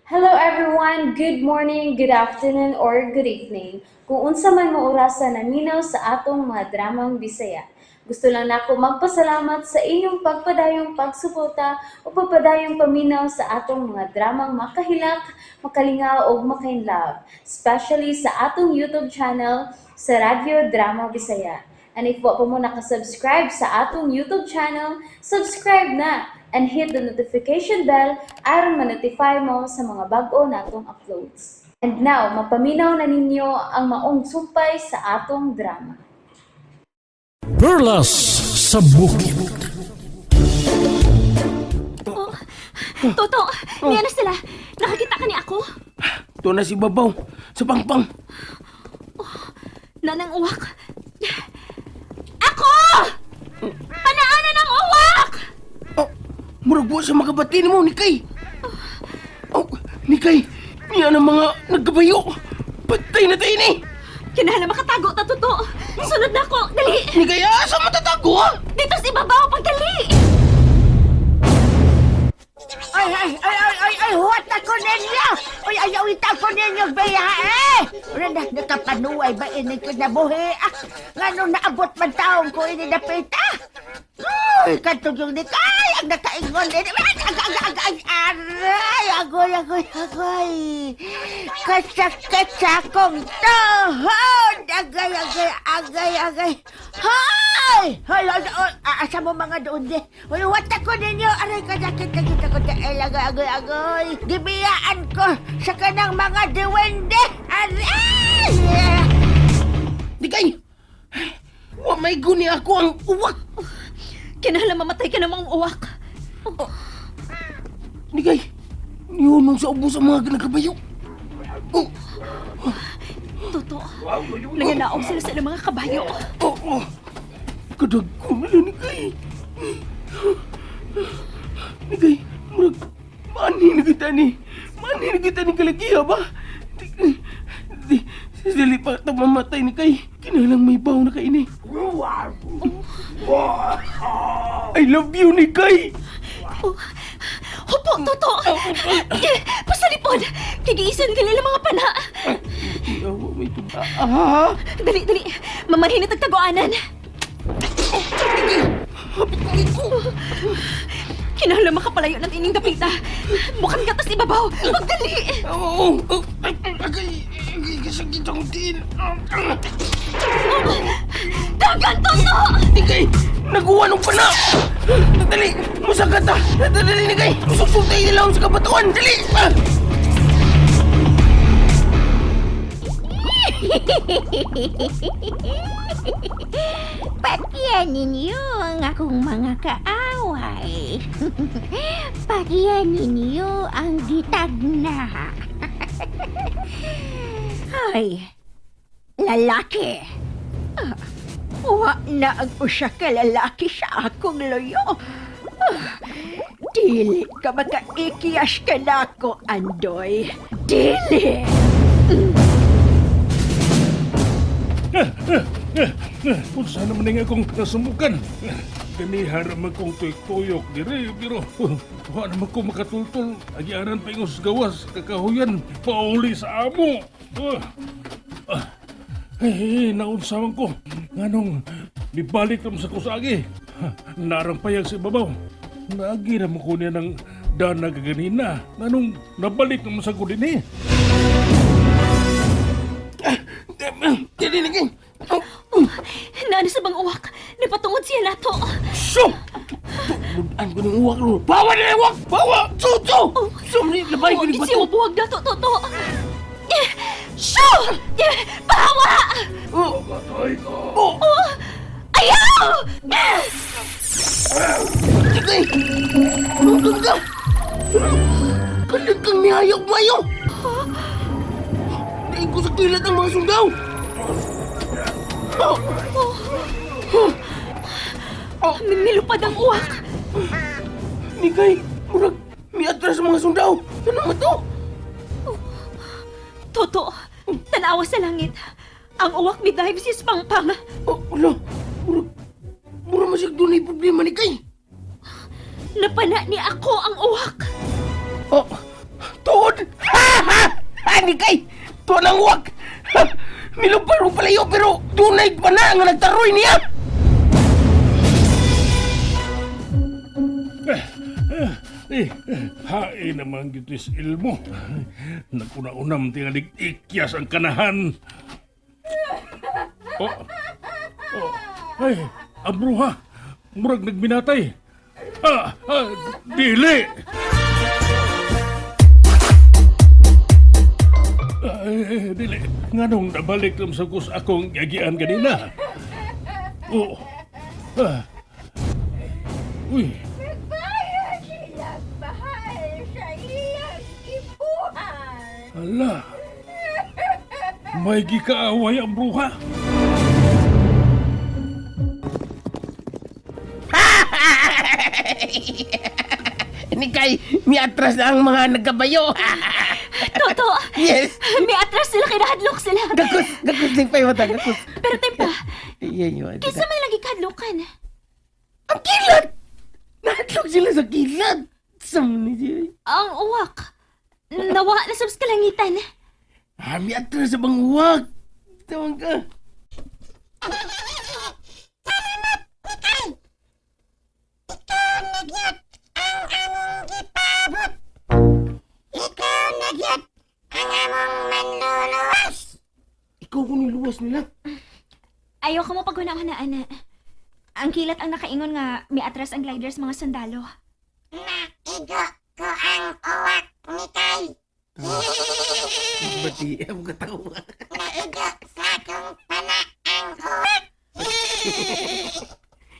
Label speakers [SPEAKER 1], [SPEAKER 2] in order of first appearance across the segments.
[SPEAKER 1] Hello everyone! Good morning, good afternoon, or good evening. Kung unsa man mo orasa naminaw sa atong mga dramang Bisaya. Gusto lang nako magpasalamat sa inyong pagpadayong pagsuporta o pagpadayong paminaw sa atong mga dramang makahilak, makalingaw ug makainlove, especially sa atong YouTube channel sa Radyo Drama Bisaya. And if wa pa mo nakasubscribe sa atong YouTube channel, subscribe na and hit the notification bell aron ma-notify mo sa mga bag-o natong uploads. And now, mapaminaw na ninyo ang maong sumpay sa atong drama.
[SPEAKER 2] Perlas sa Bukid.
[SPEAKER 3] Oh, Toto, niya na sila. Nakakita ka ni ako?
[SPEAKER 4] Ito na si Babaw sa pangpang.
[SPEAKER 3] Nanang uwak. Ako! Panaana ng uwak!
[SPEAKER 4] Oh, murag buwa sa makabati mo, Nikay. Oh, Nikay, niya ng mga nagkabayo. Patay na tayo ni.
[SPEAKER 3] Kinahanglan makatago ta, Toto. Sunod na ako. Dali!
[SPEAKER 4] Nikay, asa matatago ha?
[SPEAKER 3] Dito sa ibabaw, pagdali!
[SPEAKER 5] Ay, ay, ay, ay, ay, ay, huwat ako ninyo! Ay, ayaw ko ninyo, beya, eh! Wala na, nakapanuay ba ini kinabuhi, ah? Ngano naabot man taong ko ini napita? Uy, katong yung nikay, ang nakaingon ini. Ay, ag, ag, ag, ag, aray, agoy, agoy, agoy. Kasakit sa akong tuhod! Agay, agay, agay, agay. Hoy! Hoy, hoy, hoy, asa mo mga doon di? Hoy, what ako ninyo? Aray, kasakit, sakit ako. Ay, agay, agay, agoy. Gibiyaan ko sa kanang mga diwende. Aray!
[SPEAKER 4] Nikay, wa may guni ako ang uwak.
[SPEAKER 3] Kinahanglan mamatay ka ng mga uwak.
[SPEAKER 4] Nikay, nihunong sa ubos ang mga nagkabayo. Oh,
[SPEAKER 3] Toto, nanganaog sila sa ilang mga kabayo.
[SPEAKER 4] oh, oh. Kadagko na lang, Nikay. Nikay, murag, maani na kita ni. Maani na kita ni kalagiya ba? Di, di, dili pa ito mamatay ni Kay. Kinalang may baw na kaini. I love you, Nikay!
[SPEAKER 3] Oh, hupo, Toto! Pasalipod! Kigiisan ka nila mga pana.
[SPEAKER 4] Awa, may tuba. Ah!
[SPEAKER 3] Dali, dali. Mamarhin na tagtaguanan.
[SPEAKER 4] Hapit ko ito!
[SPEAKER 3] Kinahanglan makapalayo ng ining dapita. Mukhang gatas ibabaw. Magdali!
[SPEAKER 4] Oo! Oh, ay, agay! Agay, kasakit akong tiil.
[SPEAKER 3] Dagan, Toto!
[SPEAKER 4] Nikay! Naguha nung pana! Dali! Musagat ta! Dali, Nikay! Musuksok tayo nila sa kabatuan! Dali! Ah!
[SPEAKER 6] Patiyan ninyo ang akong mga kaaway. Patiyan ninyo ang gitagna. Ay, lalaki. Ah, wa na ang usa ka lalaki sa akong loyo. Ah, dili ka makaikiyas ka nako, Andoy. Dili!
[SPEAKER 7] Unsa naman nga akong nasumukan? Ganiha raman kong tuyok-tuyok diri, pero wa naman ko makatultol. Agianan pa ingos gawas, kakahuyan, pauli sa amo. Ah, ah, Hey, naunsa man ko. Nganong nibalik naman sa kusagi. Narang payag sa ibabaw. Naagi naman ko niya ng dana kaganina. Nganong nabalik naman sa ko din eh.
[SPEAKER 4] Dali, Nikay! Oh,
[SPEAKER 3] Naano sa bang uwak? Napatungod siya nato.
[SPEAKER 4] So! Tuludan ko ng uwak ro. Bawa na uwak! Bawa! So, so! So, mali, labay ko
[SPEAKER 3] Oh,
[SPEAKER 4] ni
[SPEAKER 3] siya
[SPEAKER 4] bato.
[SPEAKER 3] mabuwag na to, Toto. Shoo! Bawa!
[SPEAKER 4] Oh! Oh!
[SPEAKER 3] Oh! Ayaw!
[SPEAKER 4] Nikay! Nandun ka! Kalit kang nihayag mayo! Daig ko sa kilat ang mga sundaw! Oh!
[SPEAKER 3] Oh, Nilupad ang uwak.
[SPEAKER 4] Nikay! Murag, may atras ang mga sundaw! Ano mo to?
[SPEAKER 3] Toto, tanawa sa langit. Ang uwak mi dive si Pangpang.
[SPEAKER 4] Oh, wala! Murag, murag masig doon ay problema, Nikay!
[SPEAKER 3] Napana ni ako ang uwak.
[SPEAKER 4] Oh! Tuod! ni kay. Tuwa nang uwak. Ha, milupar mo palayo pero dunay pa na nga nagtaroy niya.
[SPEAKER 7] Eh, hain naman gitis ilmo. Naguna-unam tingalig ikyas ang kanahan. Oh, oh, ay, ang bruha. Murag nagminatay. Ah, ah, dili! Ay, dili. Nganong nabalik lang sa kus akong yagian ganina. Oh, ah. Uy,
[SPEAKER 6] Nagbayad silang mahal sa ilang ibuhan.
[SPEAKER 7] Ala! May gikaaway ang bruha!
[SPEAKER 4] Ni kay, miatras na ang mga nagkabayo.
[SPEAKER 3] Toto,
[SPEAKER 4] Yes.
[SPEAKER 3] may atras sila, kinahadlok sila.
[SPEAKER 4] Gakos, gakos ni pay mata, gakos.
[SPEAKER 3] Pero tempa,
[SPEAKER 4] Iyan yun.
[SPEAKER 3] kinsa man lagi kahadlokan?
[SPEAKER 4] Ang kilat! Nahatlog sila sa kilat. Sa mga siya.
[SPEAKER 3] Ang uwak. Nawa na sa kalangitan.
[SPEAKER 4] Ah, miatras sa bangwag. Tawag ka. Ikaw kung niluwas nila.
[SPEAKER 3] Ayaw ko mo paghuna-huna, ana. Ang kilat ang nakaingon nga may atras ang gliders mga sundalo.
[SPEAKER 4] Bati, ang katawa.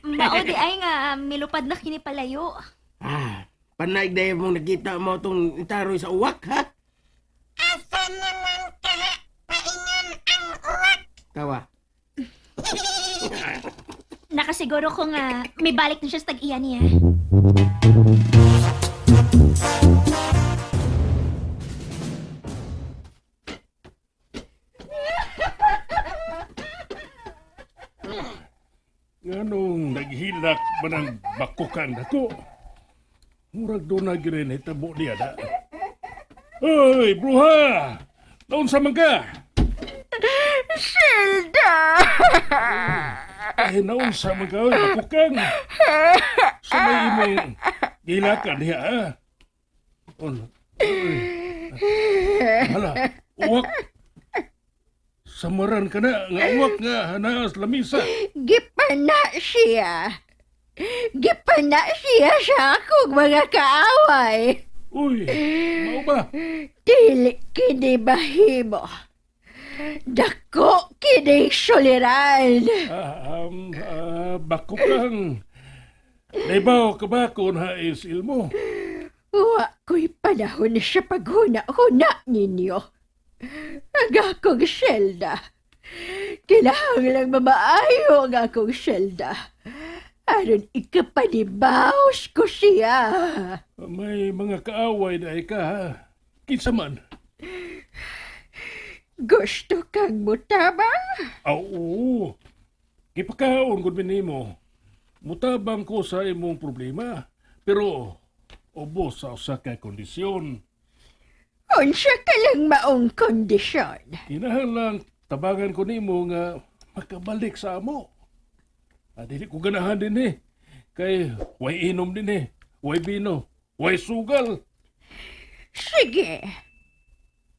[SPEAKER 3] Mao di ay nga milupad na kini palayo.
[SPEAKER 4] Ah, panaig dahil mong nakita mo itong itaroy sa uwak, ha? Asa naman ka paingon ang uwak? Tawa.
[SPEAKER 3] Nakasiguro ko nga may balik na siya sa tag-iya niya.
[SPEAKER 7] Nganong naghilak man ang bakukan nako? Murag doon na girin hitabo niya na. Oy, bruha! Naunsa man ka?
[SPEAKER 6] Silda!
[SPEAKER 7] Ay, naunsa man ka, oy, bakukang. Sa may imong gilakan niya, ha? On, oy. Hala, uwak. Samaran ka na, nga uwak nga, hanaas lamisa.
[SPEAKER 6] Gipana siya. Gipana siya sa akong mga kaaway.
[SPEAKER 7] Uy, mao ba?
[SPEAKER 6] Dili kini mahimo. Dako kini suliran.
[SPEAKER 7] Ah, bakukang. Naibaw ka ba kung hais ilmo?
[SPEAKER 6] Wa ko'y panahon sa paghuna-huna ninyo. Ang akong selda. Kinahanglang mamaayo ang akong selda. Aron ikapanibaos ko siya.
[SPEAKER 7] May mga kaaway na ka, ha? Kinsa man?
[SPEAKER 6] Gusto kang mutabang?
[SPEAKER 7] Ah, oo. Gipakaon gud nimo. Mutabang ko sa imong problema. Pero, ubos sa usa ka kondisyon.
[SPEAKER 6] Unsa ka lang maong kondisyon.
[SPEAKER 7] Kinahanglang tabangan ko nimo nga makabalik sa amo. Ah, dili ko ganahan din eh. Kay way inom din eh. Way bino. Way sugal.
[SPEAKER 6] Sige.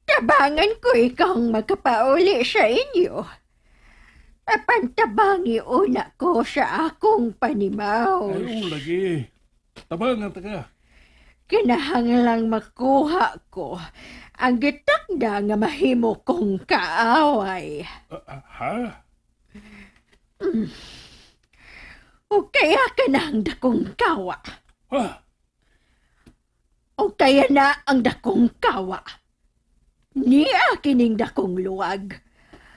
[SPEAKER 6] Tabangan ko ikang makapauli sa inyo. Apan tabangi una ko sa akong panimaw.
[SPEAKER 7] Ay, oo, lagi. Tabangan ta ka.
[SPEAKER 6] Kinahanglang makuha ko ang gitakda nga mahimo kong kaaway.
[SPEAKER 7] Ah, ah, ha?
[SPEAKER 6] O kaya ka na ang dakong kawa.
[SPEAKER 7] Ha?
[SPEAKER 6] O kaya na ang dakong kawa. Niya kining dakong luwag.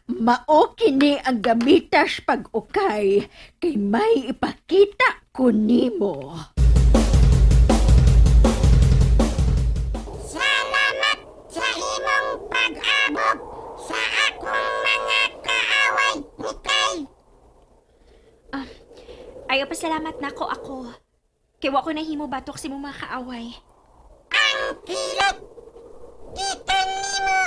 [SPEAKER 6] Mao kini ang gamitas pag-ukay kay may ipakita ko nimo.
[SPEAKER 5] Salamat sa imong pag-abot sa akong mga kaaway, Mikay.
[SPEAKER 3] Ayaw pasalamat na ako ako. Kay wa ko nahimo batok sa imong mga kaaway.
[SPEAKER 5] Ang kilat, gikan nimo.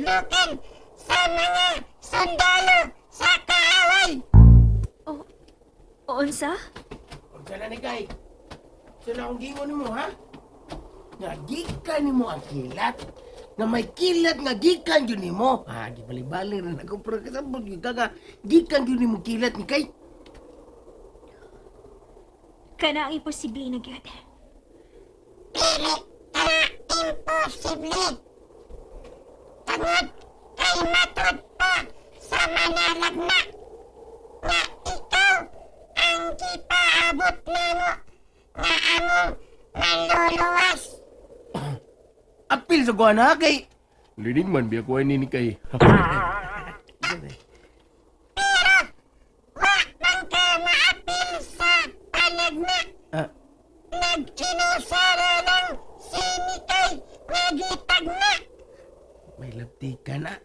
[SPEAKER 5] kahadlukan sa mga sundalo sa kaaway.
[SPEAKER 3] Unsa?
[SPEAKER 4] Unsa na ni kay? Sa na akong gingon nimo, ha? Nga gikan nimo ang kilat. Nga may kilat nga gikan yun nimo. Ha, di bali-bali rin ako pero kasabot gyud ka nga gikan yun nimo kilat ni kay.
[SPEAKER 3] Kana ang imposible na gyud.
[SPEAKER 5] Dili ka imposible. Tungod kay matud pa sa manalagna nga ikaw ang gipaabot namo nga among manluluwas.
[SPEAKER 4] Apil sa kuha na kay. Lining man biya kuha ni kay.
[SPEAKER 5] Pero wa man ka maapil sa panagna.
[SPEAKER 4] Ah,
[SPEAKER 5] Nag-inusara lang si Mikay nga gitagna.
[SPEAKER 4] May lapti ka na.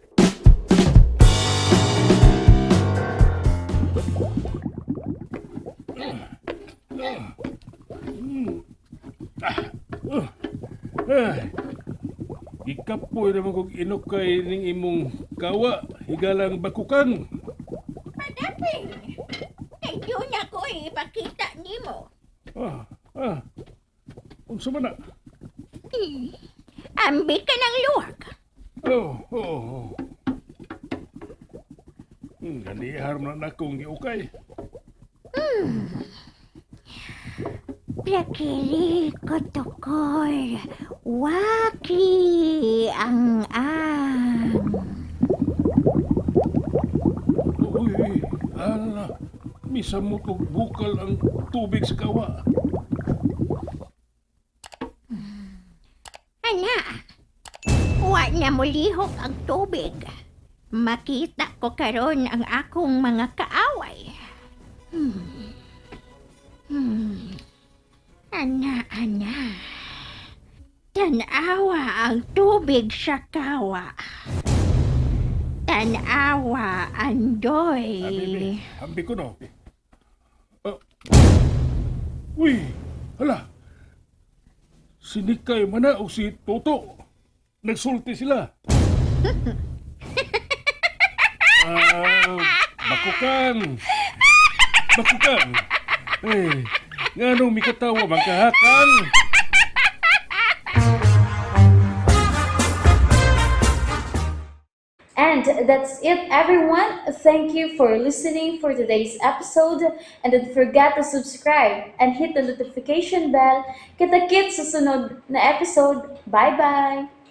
[SPEAKER 7] Ay, ikapoy naman kog inok kay ning imong kawa, higalang bakukang.
[SPEAKER 6] Padaping! Kay doon ako ipakita nimo.
[SPEAKER 7] Ah, ah. Unsa man na?
[SPEAKER 6] Ambi ka ng luwag.
[SPEAKER 7] Oh. Ganihar man na akong giukay.
[SPEAKER 6] Plakili ko tukol. Waki ang ang.
[SPEAKER 7] Uy, ala. Misamot og bukal ang tubig sa kawa.
[SPEAKER 6] Ana, wa na mulihok ang tubig. Makita ko karon ang akong mga kaaway. Ana, ana. Tanawa ang tubig sa kawa. Tanawa, andoy.
[SPEAKER 7] Abi, hambi ko no. Ah. Uy, hala. Si Nikay man na o si Toto. Nagsulti sila. Ah, bakukan. Bakukan. Eh, nganong mikatawa man kahakan?
[SPEAKER 1] And that's it, everyone. Thank you for listening for today's episode. And don't forget to subscribe and hit the notification bell. Kita-kits sa sunod na episode. Bye-bye!